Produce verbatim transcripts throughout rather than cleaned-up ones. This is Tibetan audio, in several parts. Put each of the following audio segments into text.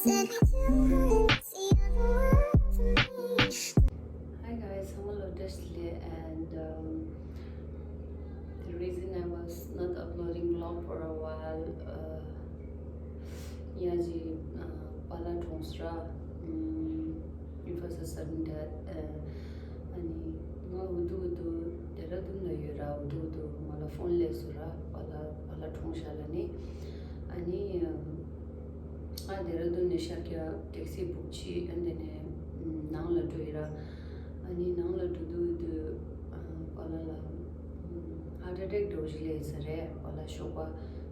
Hi guys, ཚང་མ་ལ་བཀྲ་ཤིས་བདེ་ལེགས། And um, the reason I was not uploading vlog for a while, uh, ཡ་ཇི་པཱ་ལགས་གྲོངས་སོང་ར། It was a sudden death. ཨ་ནི་ང་འུ་ཐུག་འུ་ཐུག་ལྡེ་ར་ལྡུན་ལ་ཡོད་ར། འུ་ཐུག་འུ་ཐུག་ང་ལ་ཕོན་སླེབས་སོང་ར། པཱ་ལགས་པཱ་ལགས་གྲོངས་ཤག་ལབ་ནས། ཨ་ནི་ང་ལྡེ་ར་ལྡུན་ནས་ཤར་རྒྱག་ཊེག་སི་བུག་བྱས། ཨ་ནི་དེ་ནས་ནང་ལ་འགྲོ་ཡི་ར། ཨ་ནི་ནང་ལ་འགྲོ་དུས་དུས་པཱ་ལགས་ལ་ཧར་ཊི་ཨེ་ཊེག་འདྲ་བོ་ཞིག་སླེབས་ས་རེད། པཱ་ལགས་ཞོགས་པ་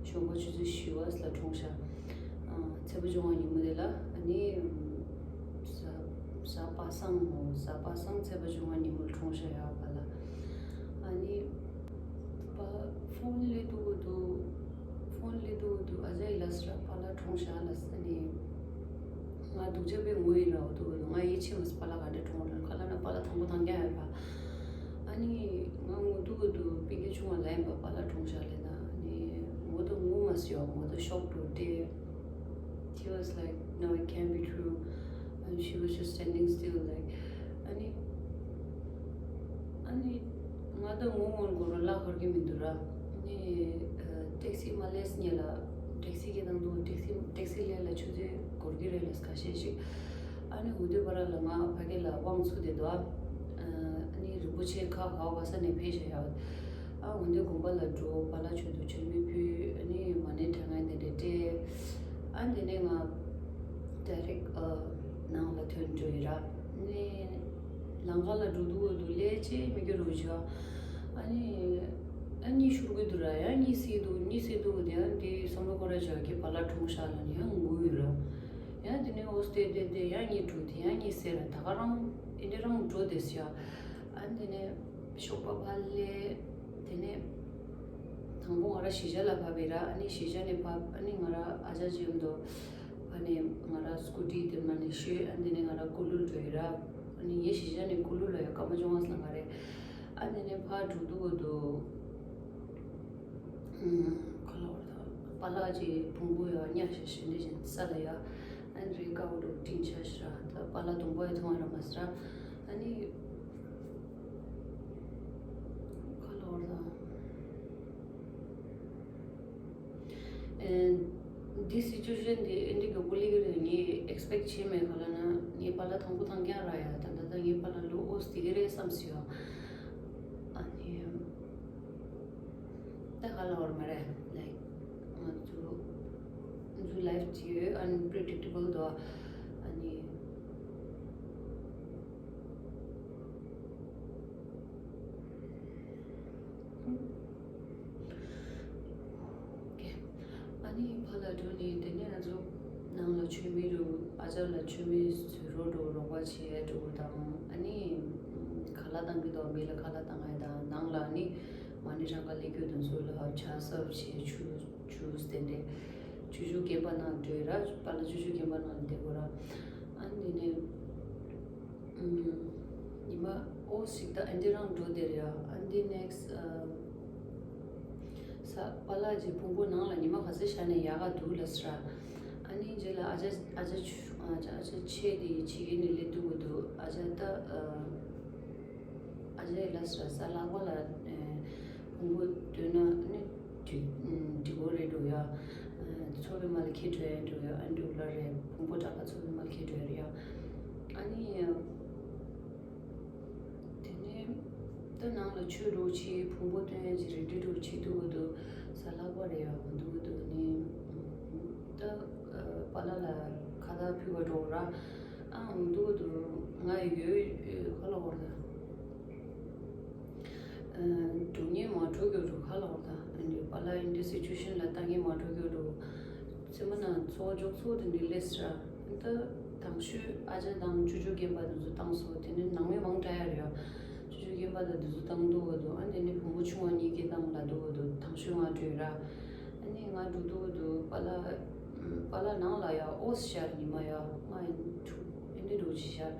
ཞོགས་པ་ཆུ་ཚོད་བཞི་པ་ལ་གྲོངས་ཤག་ཚེས་པ་བཅོ་ལྔ་ཉིན་མོ་དེ་ལ། ཨ་ནི་གཟའ་གཟའ་པ་སངས་མོ་གཟའ་པ་སངས་ཚེས་པ་བཅོ་ལྔ་ཉིན་མོ་གྲོངས་ཤག་ཡ་པཱ་ལགས། ཨ་ནི་པཱ་ཕོན་སླེབས་དུས་དུས་ཕོན་སླེབས་དུས་དུས་ཨ་ཅག་ཡིས་ལབ་སོང་ར། པཱ་ལགས་གྲོངས་ཤག་ལབ་ཟེར་ནས། ང་སྡུག་ཅག་པོ་ངུ་ཡི་ར། འུ་ཐུག་འུ་ཐུག་ང་ཡིད་ཆེས་མ་སོང་པཱ་ལགས་ག་འདྲ་གྲོངས་རེད། ག་ལབ་ན་པཱ་ལགས་དང་པོ་དང་རྐྱང་ཡོད་པ། ཨ་ནི་ང་ངུ་དུས་འུ་ཐུག་པིན་ཀེ་ཆུང་བ་ལབ་ཡིན་པ། པཱ་ལགས་གྲོངས་ཤག་ལབ་ན། ཨ་ནི་ངོ་ཐོག་ངུ་མ་སོང་ཡ། ངོ་ཐོག་ཤོག་ཊུ་སྟེ། She was like, "No, it can't be true." And she was just standing still, like, ཨ་ནི་ཨ་ནི་ང་ད་ངུ་འོང་དགོས་ར་ལ་ཧོར་གི་མི་འདུག་ར། ཨ་ནི་ཨ་ཊེག་སི་མ་སླེབས་སྔོན་ལ། ཊེག་སི་གི་ནང་དུ་ཊེག་སི་ཊེག་སི་སླེབས་ལ་ཆུ་ཚོད་འགོར་གི་རེད་ལབ་ཁ་ཤས་ཤིག་ཨ་ནི་འོ་དེ་བར་ལ་ང་ཕ་གི་ལ་དབང་ཚུགས་བསྡད་འདུག་ཨ་ནི་རིན་པོ་ཆེ་ཁ་ག་བ་ས་ནས་ཕེབས་བཞག་ཡ། ཨ་འོ་དེ་དགོན་པ་ལ་འགྲོ། པཱ་ལགས་མཆོད་དོ་མཆོད་མེ་ཕུལ། ཨ་ནི་མ་ཎི་བགྲང་ཡ་དེ་འདྲ་སྤྲད། ཨ་དེ་ནས་ང་ཌའི་རེག་ཨ་ནང་ལ་ཐོན་འགྲོ་ཡི་ར། ནས་ལམ་ཁ་ལ་འགྲོ་དུས་འོ་དུ་ལས་ཅེས་མི་སྐྱོ་རུ་བྱ། ཨ་ནི་ཨ་གཉིད་ཤོར་གི་འདུག་ར། ཡང་གཉིད་སད་འདུག་གཉིད་སད་འདུག་དེ་ཡང་དེ་བསམ་བློ་འཁོར་ར་བྱ་གི་པཱ་ལགས་གྲོངས་ཤག་ལབ་ནས་ཡང་ངུ་ཡི་ར། ཡང་དེ་ནས་འོ་སྟེ་དེ་དེ་ཡང་གཉིད་འགྲོ། དེ་ཡང་གཉིད་སད་ར། ད་ག་རང་ཨེ་འདྲ་རང་འགྲོ་དེ་སི་ཡ། ཨ་དེ་ནས་ཞོགས་པ་ཕར་སླེབས། དེ་ནས་དང་པོ་ང་ར་གཞིས་ཆགས་ལ་བབས་པ་ཡིན་ར། ཨ་ནི་གཞིས་ཆགས་ནས་བབས། ཨ་ནི་ང་ར་ཨ་ཅག་ཅིག་མཉམ་དུ་ཕར་ནས་ང་ར་སྐུ་ཊི་དེ་མར་ནས་བཤོས། ཨ་དེ་ནས་ང་ར་ཀུ་ལུ་འགྲོ་ཡི་ར། ཨ་ནི་ངའི་གཞིས་ཆགས་ནས་ཀུ་ལུ་ལ་ཡ་སྐར་མ་བཅོ་ལྔ་ཙམ་ལ་ང་རེད། ཨ་དེ་ནས་ཕར་འགྲོ་དུས་འོ་དུ་ཁ་ལ་བར་དུ་པཱ་ལགས་ཀྱི་ཕུང་པོ་ཡ་གཉའ་ཤ་ཞིག་འདྲ་ཞིག་ས་ལ་ཡ། ཨ་ནི་རི་ཀ་འོ་དུ་དྲིན་ཆ་ཤི་ར། ད་པཱ་ལགས་དུམ་བུ་ཡ་མཐོང་བ་ར་མ་སི་ར། ཨ་ནི་ཁ་ལ་བར་དུ། ཨེ། འདི་སི་ཅུ་ཨེ་ཤན་འདི་ཨེ་འདི་གི་པོ་ལི་གི་རེད། ངས་ཨེག་སི་པེག་བྱས་མེད། ག་ལབ་ན་ངའི་པཱ་ལགས་དང་པོ་དང་རྐྱང་ར་ཡ། ད་ད་ད་ངའི་པཱ་ལགས་ལུ་ཨོ་སི་དེ་གི་རེད་བསམ་སོང་ཡ། ཨ་ནི་ད་ག་ལབ་དགོས་རེད་མ་རེད། ལའིཀ་ང་ཚོ་ང་ཚོ་ལའིཕ་དེ་ཨན་པི་རི་ཌིག་ཊི་བལ་འདུག་ཨ་ནི། ཨ་ནི་ཕར་ལ་འགྲོ་ནས་དེ་ནས་ང་ཚོ་ནང་ལ་མཆོད་མེ་འདྲ་བོ། ཨ་ཅག་ལ་མཆོད་མེ་བཟོ་རོགས་འདྲ་བོ་རོགས་པ་བྱེད་འདྲ་བོ་དང་། ཨ་ནི་ཁ་ལག་བཏང་གི་འདུག་མི་ལ་ཁ་ལག་བཏང་ཡ་དང་། ནང་ལ་ནི་མ་ཎི་བགྲང་ག་སླེབས་རྒྱུ་དེ་ཚོ་ལ་ཇ་སརབ་བྱེད། ཇུ་ཇུས་དེ་འདྲ། ཇུ་ཇུ་རྒན་པ་ནང་འགྲོ་ཡི་ར། པཱ་ལགས་ཇུ་ཇུ་རྒན་པ་ནང་བསྡད་དགོས་ར། ཨ་ནི་དེ་ནས། ཉི་མ་ཨོ་ཞིག་ད་ཨ་འདི་རང་འགྲོ་དེར་ཡ། ཨ་འདི་ནེག་སི་ས་པཱ་ལགས་ཀྱི་ཕུང་པོ་ནང་ལ་ཉི་མ་ག་ཚོད་བཞག་ནས་ཡག་ག་འདུག་ལབ་སོང་ར། ཨ་ནི་རྗེས་ལ་ཨ་ཅག་ཨ་ཅག་ཆུ་ཨ་ཅག་ཨ་ཅག་ཆེ་དེ་ཡི་ཕྱི་རྒྱལ་ནས་སླེབས་དུས་འདུག་ཨ་ཅག་ད་ཨ་ཅག་ལབ་སོང་ར། གཟའ་ལྷག་པ་ལ་ཕུང་པོ་སྟོན་ན་ནི་འགྲིག་འགྲིག་གི་རེད་འདུག་ཡ། ཚོ་པའི་མ་ལ་ཁྱེར་འགྲོ་ཡ་འདུག་ཡ། ཨ་འདུག་ལ་རེད། ཕུང་པོ་དྲག་ག་ཚོ་པའི་མ་ལ་ཁྱེར་འགྲོ་ཡ་རེད་ཡ། ཨ་ནི། དེ་ནས་ད་ནང་ལ་ཆོས་འདྲ་བོ་བྱེད། ཕུང་པོ་སྟོན་ཡ་ཅིག་རེ་ཌི་འདྲ་བོ་བྱེད་དུས་འདུག་གཟའ་ལྷག་པ་རེད་ཡ། འདུག་འདུག་ནི་ད་པཱ་ལགས་ལ་ཁ་བཏགས་ཕུལ་བ་འགྲོ་ར། ཨ་འདུག་འདུག་ང་ཡོད་ཁ་ལ་བར་ད། འགྲོ་ཉེན་མ་འགྲོ་རྒྱུ་འགྲོ་ཁ་ལ་བར་ད། པཱ་ལགས་ཨིན་འདི་སི་ཅུ་ཨེ་ཤན་ལ་ལྟ་ཉེན་མ་འགྲོ་རྒྱུ་འགྲོ། ཚེ་མ་ན་ཚོགས་འཇོག་ཚོགས་དེ་འདི་ལས་སྲ། ད་དང་ཤོས་ཨ་ཅག་དང་ཅུ་ཅུ་རྒན་པ་དེ་ཚོ་བཏང་སོང་། དེ་ནས་ནང་མི་མང་དྲགས་ཡ་རེད་ཡ། ཅུ་ཅུ་རྒན་པ་དང་དེ་ཚོ་བཏང་འདུག་ག་འདུག་ཨ་དེ་ནས་བུ་མོ་ཆུང་བ་གཉིས་ཀྱིས་བཏང་ལ་འདུག་ག་འདུག་དང་ཤོས་ང་བྲོས་ར། ཨ་ནི་ང་འགྲོ་འདུག་ག་འདུག་པཱ་ལགས་པཱ་ལགས་ནང་ལ་ཡ་ཨོ་སི་ཤར་ཉི་མ་ཡ། ང་ཡིན་ཐུག་ཨེ་འདྲ་འགྲོ་ཅི་ཤར།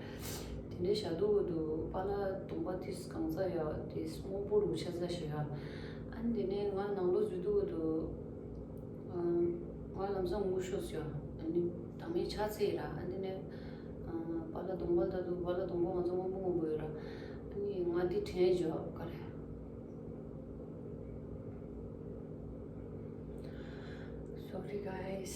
དེ་འདྲ་བཞག་འདུག་ག་འདུག་པཱ་ལགས་གདོང་པ་དེ་གང་ཚ་ཡ་དེ་སྔོན་པོ་རུ་ཆ་ཚ་ཞིག་ཡ། ཨ་ནི་དེ་ནས་ང་ནང་ལོགས་འཛུལ་འདུག་ག་འདུག་ང་ལམ་སང་ངུ་ཤོར་སོང་ཡ། ཨ་ནི་ ཨ་མའི་ཆ་ཚེ་ར། ཨ་འདི་ནས་པཱ་ལགས་གདོང་པ་ལྟ་དུས་པཱ་ལགས་གདོང་པ་ང་ཚོ་སྔོན་པོ་སྔོན་པོ་ཡོད་ར། ཨ་ནི་ང་འདི་དྲན་བྱོས་ག་རེ། Sorry guys.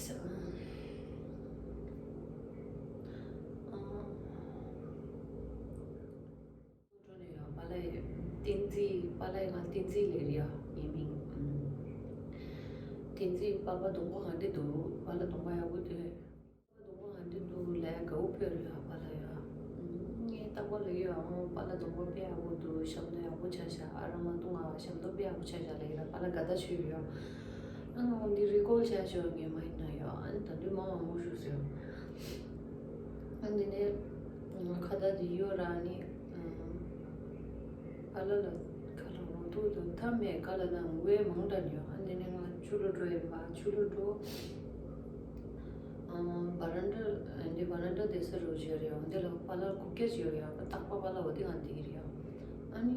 འགྲོ་ནས་ཡང་པཱ་ལགས་བསྟན་འཛིན། པཱ་ལགས་ང་བསྟན་འཛིན་ལབ་རེད་ཡ། ངའི་མིང་། བསྟན་འཛིན། པཱ་ལགས་གདོང་པ་ག་འདྲ་འདུག་པཱ་ལགས་གདོང་པ་ཡག་པོ་འདུག་པཱ་ལགས་གདོང་པ་ག་འདྲ་འདུག་ལབ་དགའ་བོ་ཕེབས་རེད་ཡ་པཱ་ལགས་ཡ། ངས་རྟག་པར་ལབ་ཡོད་ཨང་། པཱ་ལགས་གདོང་པ་དཔེ་ཡག་པོ་འདུག་ཞབས་འདོན་ཡག་པོ་ཆགས་ཤག་ཨ་ར་མ་བཏུང་ང་ཞབས་འདོན་དཔེ་ཡག་པོ་ཆགས་ཤག་ལབ་ཡོད་ར། པཱ་ལགས་དགའ་ད་ཞུས་ཡོད། ཨ་ང་འོ་འདི་རི་ཀོལ་བྱས་ཤོག་ངས་མ་ཡིན་ན་ཡོད། ཨ་ནི་ད་དུང་མང་མང་པོ་ཞུ་ཟེར། ཨ་འདི་ནས་ཁ་བརྡ་འདི་ཡོད་ར། ཨ་ནི་པཱ་ལགས་ལ་ཁ་ལ་འོ་ཐུག་ཐུག་ཐབས་མེད་ག་ལ་ན་ངུ་བའི་མང་དྲགས་ཡོད། ཨ་འདི་ནས་ང་ཆུ་ལོག་འགྲོ་ཡིན་པ། ཆུ་ལོག་འགྲོ། ཨ་བ་རན་ཌ། འདི་བ་རན་ཌ་བསྡད་ས་རུ་བརྗོད་རེད། འོ་འདི་ལ་པཱ་ལགས་རྐུབ་བཀྱག་ཅིག་ཡོད་རེད། རྟག་པར་པཱ་ལགས་འོ་འདི་གང་བསྡད་ཀྱི་རེད། ཨ་ནི་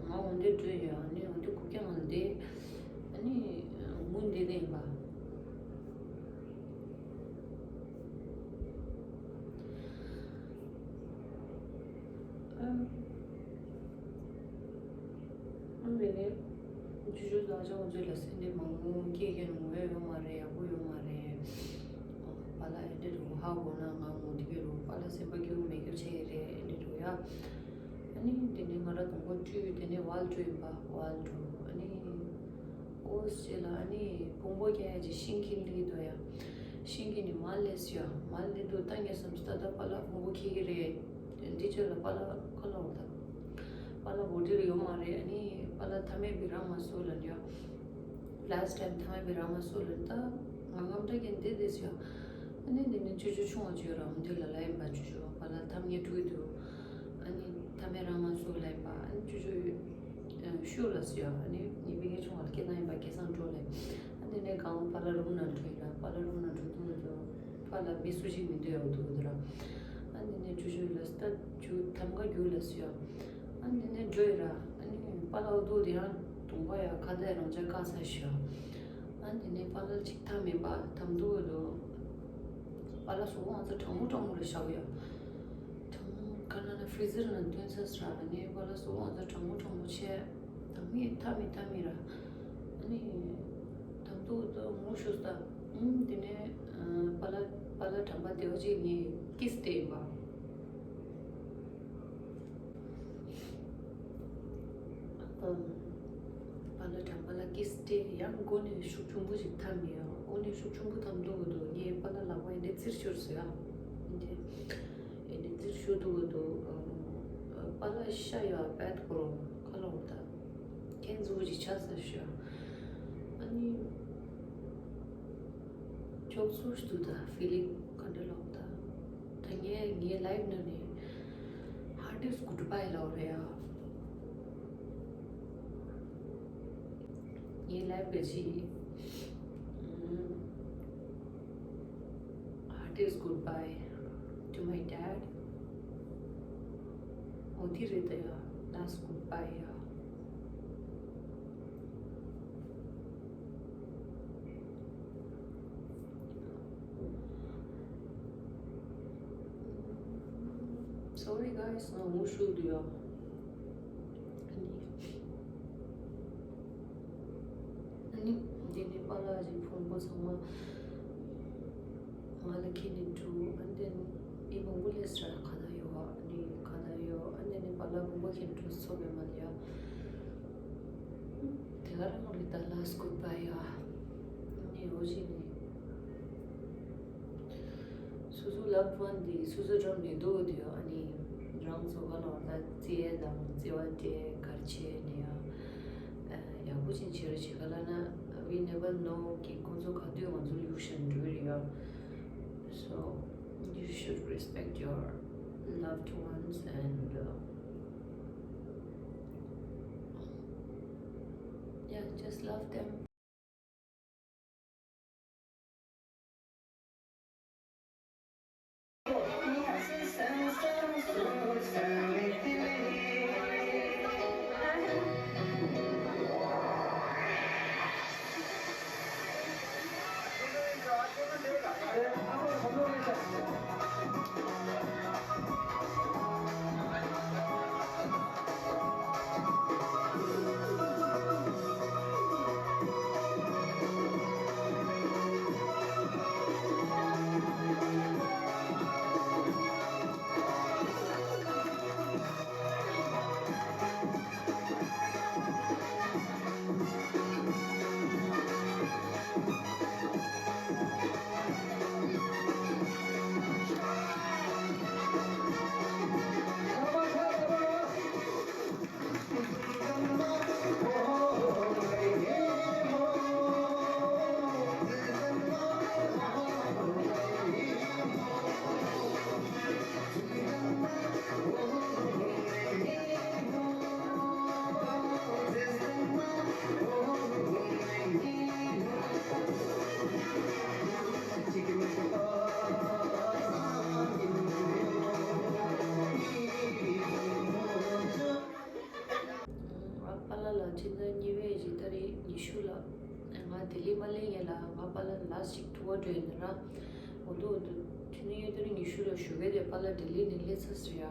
ང་འོ་འདི་འགྲོ་ཡོད། ཨ་ནི་འོ་འདི་རྐུབ་བཀྱག་གང་བསྡད། ཨ་ནི་ངུ་བསྡད་བསྡད་ཡིན་པ། ཨ་མི་ནི་ཇུ་ཇུ་ལ་ཅང་ཇུ་ལ་སེ་འདི་མང་པོ་སྐྱེ་མཁན་ངོ་ཡོད་མ་རེད། ཡག་པོ་ཡོད་མ་རེད། པཱ་ལགས་ཨེ་འདྲ་རུ་ཧ་གོ་ན་ང་ངོ་འདི་ག་རུ་པཱ་ལགས་སེམས་པ་སྐྱིད་པོ་མེད་རྒྱུ་བྱས་རེད། ཨེ་འདྲ་རུ་ཡ། ཨ་ནི་དེ་ནས་ང་ར་དང་པོ་བཀྲུས། དེ་ནས་ཝལ་བཀྲུས་ཡིན་པ། ཝལ་བཀྲུས། ཨ་ནི་ཨོ་ཟེར་ལ་ཨ་ནི་ཕུང་པོ་རྒྱག་ཡ་ཅིག་ཤིང་གི་ལི་དོ་ཡ། ཤིང་གི་ནི་མ་ལས་སུ་ཡ། མ་ལས་དུ་ལྟ་ངེས་སམ་སྟ་ད་པཱ་ལགས་ཕུང་པོ་ཁྱེར་གི་རེད། འདི་ཚོ་ལ་པཱ་ལགས་ཁ་ལོག་ད། པཱ་ལགས་བོ་ཌི་ལ་ཡོད་མ་རེད། ཨ་ནི་པཱ་ལགས་ཐ་མའི་བི་ར་མ་སུ་ལ་ཡ། ལ་སི་ཊི་ཊའིམ་ཐ་མའི་བི་ར་མ་སུ་ལ་ད་ང་ངམ་ད་གན་དེ་དེ་སུ་ཡ། ཨ་ནི་འདི་ནི་ཅུ་ཅུ་ཆུང་བ་ཅུ་ར་མ་འདི་ལ་ལ་ཡིན་པ། ཅུ་ཅུ་པཱ་ལགས་ཐ་མའི་ཕྲུ་གུ་དུ། ཨ་ནི་ཐ་མའི་ར་མ་སུ་ལ་ཡིན་པ། ཨ་ནི་ཅུ་ཅུ་ཤུ་ལ་སུ་ཡ། ཨ་ནི་ངའི་བི་ངའི་ཆུང་བ་ལ་སྐད་ན་ཡིན་པ་སྐད་སང་འགྲོ་ལེ། ཨ་ནི་ནས་གང་པཱ་ལགས་རུམ་ནང་འགྲོ་ཡིན་ལ། པཱ་ལགས་རུམ་ནང་འགྲོ་དུས་ལ་པཱ་ལགས་མི་སུ་ཞིག་མི་འདུག་ཡ་འདུག་དུ་ར། ཨ་ནི་ནས་ཅུ་ཅུ་ལ་སྟ་ཅུ་ཐམ་ག་རྒྱུ་ལ་སུ་ཡ། ཨ་ནི་ནས་འགྲོ་ཡི་ར། ཨ་ནི་པཱ་ལགས་འདུག་དེ་ཡང་དུང་པ་ཡ་ཁ་བརྡ་རང་ཅག་བཀག་ས་ཤོ། ཨ་ནི་ནས་པཱ་ལགས་ཅིག་ཐ་མེད་པ་དམ་འདུག་འདུག་པཱ་ལགས་སུ་ང་ཚོ་གྲང་མོ་གྲང་མོ་རེད་ཤག་ཡ། གྲང་མོ་ག་ན་ན་ཧྥི་རི་ཛར་ནང་བཏོན་ས་སུ་ར། ཨ་ནི་པཱ་ལགས་སུ་ང་ཚོ་གྲང་མོ་གྲང་མོ་བྱས། ཐ་མི་ཐ་མི་ཐ་མི་ར། ཨ་ནི་དམ་འདུག་འདུག་ངུ་ཤུ་སྟ། ཨུམ་དེ་ནས་པཱ་ལགས་པཱ་ལགས་དམ་པ་དེ་བ་ཅིག་ངས་ཀིས་སྟེ་ཡིན་པ། པཱ་ལགས་དམ་པ་ལ་ཀིས་སྟེ་ཡང་མགོ་ནས་ཤུགས་ཆུང་པོ་ཞིག་འཐམ་ཡོད། མགོ་ནས་ཤུགས་ཆུང་པོ་འཐམ་འདུག་གི་འདུག་ངས་པཱ་ལགས་ལག་པ་ཡིན་དེ་ཙིར་ཤུར་སོ་ཡ། ཡིན་དེ་ཡིན་དེ་ཙིར་ཤུར་འདུག་གི་འདུག་པཱ་ལགས་ཤ་ཡ་བད་ཁོ་རོ་ཁ་ལོ་ད་ཁྱེད་མཛུ་གུ་ཅིག་ཆགས་ས་ཤོ་ཡ། ཨ་ནི། ཅོག་ཙུ་ཞིག་འདུག་ད་ཕི་ལིང་ག་འདྲ་ལོག་ད། ད་ངས་ངའི་ལའིབ་ནང་ནས་ཧར་ཌིསྐ་གུཌ་བྷའི་ལབ་རེད་ཡ། ངའི་ལའིབ་ག་ཅི། Heartiest goodbye to my dad. འོ་དེ་རེད་ད་ཡ། Last goodbye ཡ། Sorry guys, ང་ངུ་ཤུགས་འདུག་ཡ། ཨ་ནི། ཨ་ནི། འདི་ནི་པཱ་ལགས་ཀྱི་ཕུང་པོ་ཚང་མ་ང་ལ་ཁྱེར་ནས་འགྲོ། ཨ་ནི་ཨི་མང་པོ་ལས་ར་ཁ་ད་ཡོ། ཨ་ནི་ཁ་ད་ཡོ། ཨ་ནི་ནི་པཱ་ལགས་ཕུང་པོ་ཁྱེར་འགྲོ་ཚོ་མེད་མ་ལ་ཡ། དེ་ག་རང་རེད་ད། Last goodbye ཡ། ཨ་ནི་འོ་ཅི་ནི། སོ་སོ་ལབ་ཝན་འདི་སོ་སོ་འགྲམ་ནས་སྡོད་དུས་ཨ་ནི་རང་ཚོ་ག་ལ་ད་རྩེད་དང་རྩེད་པ་དེ་གར་བྱས་ནས་ཡང་ཡག་པོ་ཅིག་བྱེད་རོགས་བྱེད་ག་ལ་ན། We never know གི་ཁོང་ཚོ་ག་དུས་ང་ཚོ་གཡུག་བཞིན་འགྲོ་གི་རེད་ཡ། So you should respect your loved ones and uh, yeah, just love them. ཕྱི་ཟླ་གཉིས་པའི་ཕྱི་ཟླ་རེ་ཉི་ཤུ་ལ་ང་ལྡི་ལི་མ་སླེབས་ཡས་ལ་ང་པཱ་ལགས་ལ་ཅིག་ཐུག་པ་འགྲོ་ཡིན་ར། འོ་དོ་འོ་དོ། ཕྱི་ཟླ་གཉིས་པའི་ཉི་ཤུ་ལ་ཞོགས་ཀས་དེ་པཱ་ལགས་ལྡི་ལི་ནས་སླེབས་ཚར་ཟེར་ཡ། ཨ་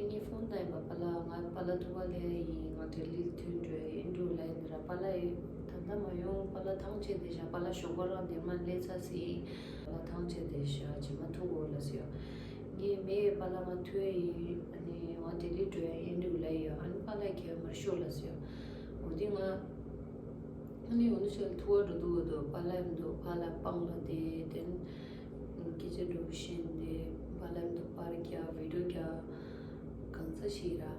ངས་ཕོན་བཏང་ཡིན་པ། པཱ་ལགས་ང་པཱ་ལགས་ཐུག་པ་སླེབས་ཡིན། ང་ལྡི་ལི་ཐོན་འགྲོ་ཡིན་འགྲོ་ལབ་ཡིན་ར། པཱ་ལགས་ཡིན་ད་ལྟ་མ་ཡོང་། པཱ་ལགས་ཐང་ཆད་བསྡད་ཤག་པཱ་ལགས་ཞོགས་པ་རང་འདི་མ་སླེབས་ཚར་ཟིན། པཱ་ལགས་ཐང་ཆད་བསྡད་ཤག་རྗེས་མ་ཐུག་དགོས་ལབ་ཟེར་ཡ། ངས་མེད། པཱ་ལགས་ང་ཐུག་ཡ་ཡིན། ཨ་ནི་ང་ལྡི་ལི་འགྲོ་ཡ་ཡིན་འགྲོ་ལབ་ཡ། ཨ་ནི་པཱ་ལགས་ཁྱེད་མར་ཤོག་ལབ་ཟེར་ཡ། འོ་དེ་ང་ཨ་ནི་འོ་ནུ་ཤ་ཐུག་པ་འགྲོ་འདུག་འོ་དོ། པཱ་ལགས་མི་འདུག་པཱ་ལགས་སྤང་ལ་བསྡད་དེ། སྐད་ཆ་འགྲོ་བཞིན་དེ་པཱ་ལགས་མི་འདུག་པར་རྒྱག་བི་ཌིའོ་རྒྱག་གང་ཚ་ཞིག་ར། ཨ་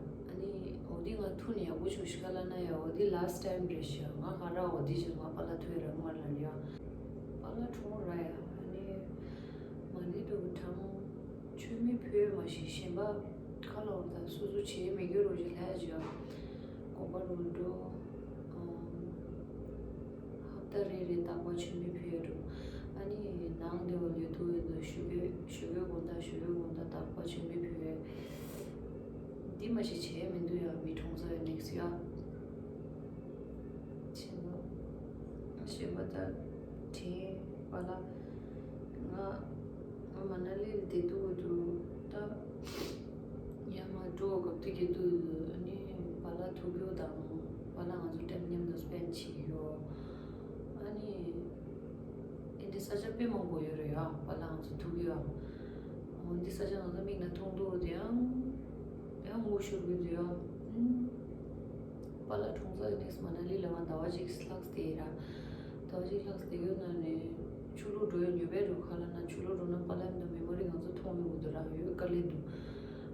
ནི་འོ་དེ་ང་ཐུག་ནས་ཡག་པོ་བྱུང་ཤག་ལབ་ན་ཡ། འོ་དེ་ལཱསི་ཊའིམ་རེད་ཤག་ང་ཧ་ར་འོ་དེ་བཞིན་ང་པཱ་ལགས་ཐུག་ཡ་རག་མ་ལབ་ཡ། པཱ་ལགས་གྲོངས་ར་ཡ། ཨ་ནི་མ་ཎི་འདུག་གྲངས་མཆོད་མེ་ཕུལ་མ་ཤེས་གཞན་པ་ཁ་ལོར་དང་སོ་སོ་བྱེད་མི་དགོས་རོགས་ཀྱི་ལྷ་ཡ་ཅིག་ཡ། དགོན་པ་རུ་འགྲོ། ཨམ། ཧབ་ཏ་རེ་རེ་རྟག་པར་མཆོད་མེ་ཕུལ་རུ། ཨ་ནི་ནང་སྡེ་བ་ལས་ཐུག་ཡོད་དུ་ཞུ་བའི་ཞུ་བའི་དགོན་བདག་ཞུ་བའི་དགོན་བདག་རྟག་པར་མཆོད་མེ་ཕུལ་བའི། འདི་མ་ཤེས་བྱས་མི་འདུག་ཡ། མི་གྲོངས་ས་ཡ་ནེགསི་ཡ། ཆེན་པོ། གཞན་པ་ད་དྲན་པཱ་ལགས། ང་ང་མ་ན་ལི་ལ་བསྡད་འདུག་འདུག་ད། ཡར་མར་འགྲོ་སྐབས་དེ་གི་དུས་ཨ་ནི་པཱ་ལགས་ཐུག་རྒྱུ་དང་པཱ་ལགས་ང་ཚོ་ཊའིམ་མཉམ་དུ་སྤེན་བྱེད་ཀྱི་ཡོད། ཨ་ནི་ཨེ་འདྲའི་ས་ཆ་དཔེ་མང་པོ་ཡོད་རེད་ཡ། པཱ་ལགས་ང་ཚོ་ཐུག་རྒྱུ་ཡ། འོ་འདི་ས་ཆ་ང་ཚོ་མིག་ནང་མཐོང་འདུག་དེ་ཡང་ཡང་ངུ་ཤོར་གི་འདུག་ཡ། ཨུམ། པཱ་ལགས་གྲོངས་ཚར་ནེགསི་མ་ན་ལི་ལ་ང་ཟླ་བ་གཅིག་ལྷག་བསྡད་ར། ཟླ་བ་གཅིག་ལྷག་བསྡད་ཡོད་ན་ནི་ཆུ་ལོག་འགྲོ་ཡ་ཉོ་བའི་རུ་ཁ་ལ་ན་ཆུ་ལོག་འགྲོ་ན་པཱ་ལགས་མི་འདུག་མེ་མོ་རི་ང་ཚོ་མཐོང་མི་འདུག་ར་ཡོད་དཀའ་ལས་འདུག་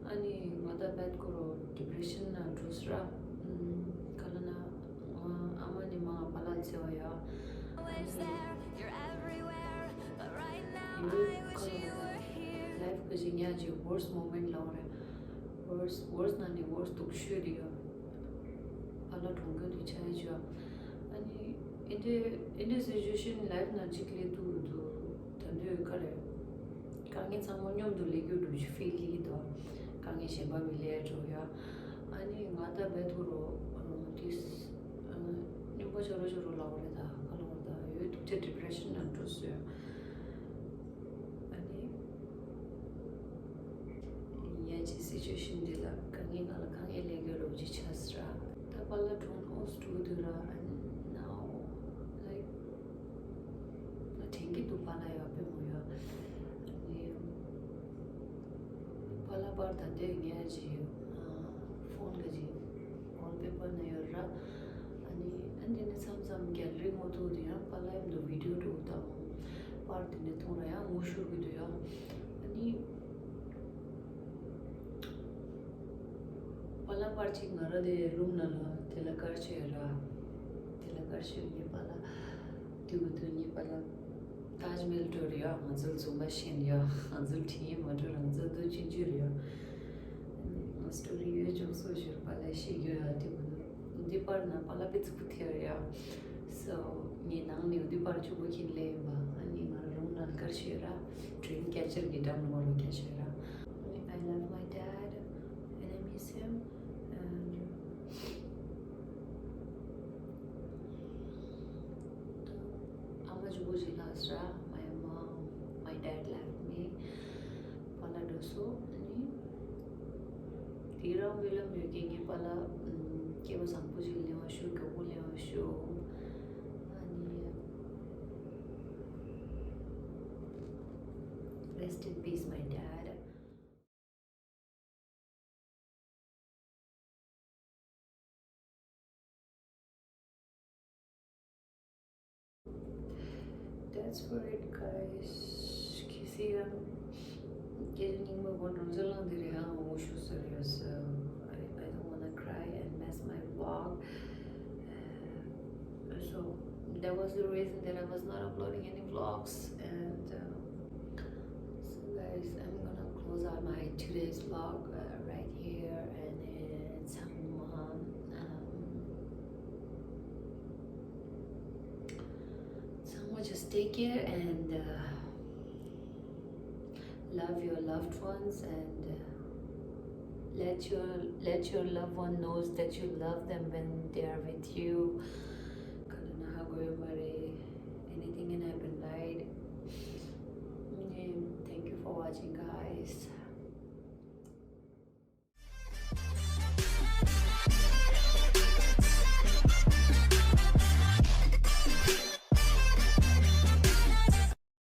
ཨ་ནི་ང་ད་བད་ཁོ་རོ་ཌི་པི་རེ་ཤན་ན་འགྲོ་སི་ར། ཨུམ། ཁ་ལ་ན་ང་ཨ་མ་ནི་མ་ང་པཱ་ལགས་འཚོལ་བ་ཡ། ཨ་ནི་ཡོད་ཁ་ལ་ན་ལའིཕ་གི་ཞིག་ཉག་ཅིག་ཝོར་སི་མོ་མེན་ཊི་ལབ་རེད། ཝོར་སི་ཝོར་སི་ནང་ནས་ཝོར་སི་སྡུག་ཤོས་རེད་ཡ། པཱ་ལགས་གྲོངས་རྒྱུ་དེ་ཆགས་ཡ་ཅིག་ཡ། ཨ་ནི་ཨེ་འདྲའི་ཨེ་འདྲའི་སི་ཅུ་ཨེ་ཤན་ལའིཕ་ནང་གཅིག་སླེབས་འདུག་འདུག་ད་དུང་ག་རེ། དཀའ་ངལ་ཚང་མ་མཉམ་དུ་སླེབས་རྒྱུ་འདྲ་ཞིག་ཕིལ་ལི་གི་འདུག་དཀའ་ངལ་གཞན་པ་མི་སླེབས་འགྲོ་ཡ། ཨ་ནི་ང་ད་བད་ཐུ་རོ་ཏིས་སྙོམས་པོ་ཆོ་རོ་ཆོ་རོ་ལབ་རེད། ད་ག་ལབ་རེད། ད་ཡོད་སྡུག་ཅག་ཌི་པི་རེ་ཤན་ནང་འགྲོ་སོང་ཡ། ཨ་ནི། ཡ་ཅི་སི་ཅུ་ཨེ་ཤན་འདི་ལ་དཀའ་ངལ་ང་ལ་དཀའ་ངལ་སླེབས་ཡོད་རོགས་ཅི་ཆགས་སི་ར། ད་པཱ་ལགས་གྲོངས་ཨོ་སི་ཊུ་དུ་ར། ཨ་ནའོ་ལའིཀ་ང་དྲན་གྱི་འདུག་པཱ་ལགས་ཡོད་པའི་མོ་ཡོད། ཨ་ནི་པཱ་ལགས་པར་ད་ལྟའི་ངས་ཅི་ཕོན་ག་ཅི་ཝོལ་པེ་པར་ན་ཡོད་ར། ཨ་ནི་ཨ་འདི་ནི་མཚམས་མཚམས་གེ་ལ་རི་ངོ་ཐུག་དུས་ཡང་པཱ་ལགས་ཡོད་འདུག་བི་ཌིའོ་འགྲོ་དང་པར་དེ་ནས་མཐོང་ར་ཡང་ངུ་ཤོར་གི་འདུག་ཡ། ཨ་ནི། པཱ་ལགས་པར་གཅིག་ང་ར་དེ་རུམ་ནང་ལ་དེ་ལ་དཀར་ཆོས་ར། དེ་ལ་དཀར་ཆོས་ངའི་པཱ་ལགས་དུས་དུས་ངའི་པཱ་ལགས་ཏཱཇ་མེལ་འགྲོ་རེད་ཡ། ང་ཚོ་ལ་འཛུམ་པ་ཤེས་ཡ། ང་ཚོ་ལ་དྲིན་ཡིན་མ་འགྲོ་རང་ཚོ་འདུག་ཅིན་ཅུ་རེད་ཡ། ང་སི་ཊོ་རི་ཡོད་ཅུང་སོ་ཞུར་པཱ་ལགས་ཤེས་ཡོད་ཡ། དེ་གུ་འདི་པར་ན་པཱ་ལགས་པི་ཙི་པུ་ཐེ་རེད་ཡ། So ངའི་ནང་ནས་འདི་པར་ཆུ་བོ་ཁྱིན་ལེ་ཡིན་པ། ཨ་ནི་ང་རུམ་ནང་དཀར་ཤོས་ར། ཌྲིམ་ཀེ་ཅར་གི་འགྲམ་ལ་ངོ་རུ་ཀེ་ཤོས་ར། I love my dad and I miss him. And ཨ་མ་ཆུ་བོ་ཞིག་ལགས་ར། My mom, my dad left me. པཱ་ལགས་འགྲོ་སོང་། ཨ་ནི། དེ་རང་སྨོན་ལམ་ཡོད་ཀྱི་ངའི་པཱ་ལགས་སྐྱེ་བ་བཟང་པོ་ཞིག་ལེན་པ་ཤོག་མགྱོགས་པོ་ལེན་པ་ཤོག་ཨ་ནི། Rest in peace, my dad. That's for it, guys. ཁྱེད་སི་ཡང་སྐད་ཆ་རྙིང་མ་གོ་འགྲོ་ཚོད་ལང་དེ་རེད། ཡང་ངོ་ཤུ་ཟེར་ཡོད་ཟེར། I, I don't wanna cry and mess my vlog. Uh, so that was the reason that I was not uploading any vlogs. And um, so, guys, I'm gonna close out my today's vlog uh, right here, and it's um, um, So just take care and uh, love your loved ones and uh, Let your let your loved one knows that you love them when they are with you.